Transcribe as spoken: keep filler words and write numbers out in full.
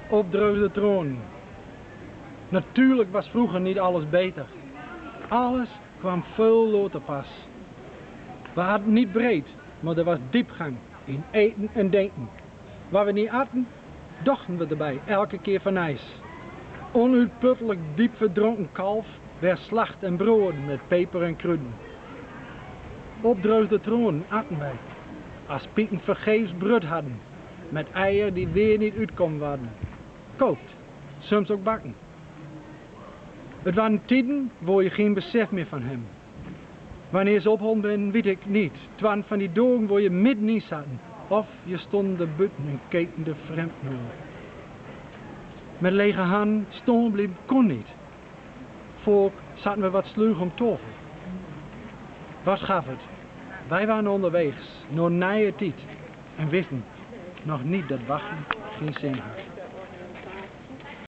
Opdroogde tranen. Natuurlijk was vroeger niet alles beter. Alles kwam veel later pas. We hadden niet breed, maar er was diepgang in eten en denken. Wat we niet aten, dochten we erbij, elke keer van ijs. Onuitputtelijk diep verdronken kalf werd slacht en broden met peper en kruden. Opdroogde tranen aten wij, als pieken vergeefs brud hadden, met eier die weer niet uitkomen waren. Kookt, soms ook bakken. Het waren tiden waar je geen besef meer van hem. Wanneer ze opholden ben, weet ik niet. Het waren van die dagen waar je midden in zaten. Of je stond er buiten en keken de vreemd naar. Met lege handen stonden blijven kon niet. Vaak zaten we wat sluw om tafel. Wat gaf het? Wij waren onderwegs naar een nieuwe tijd en wisten nog niet dat wachten geen zin had.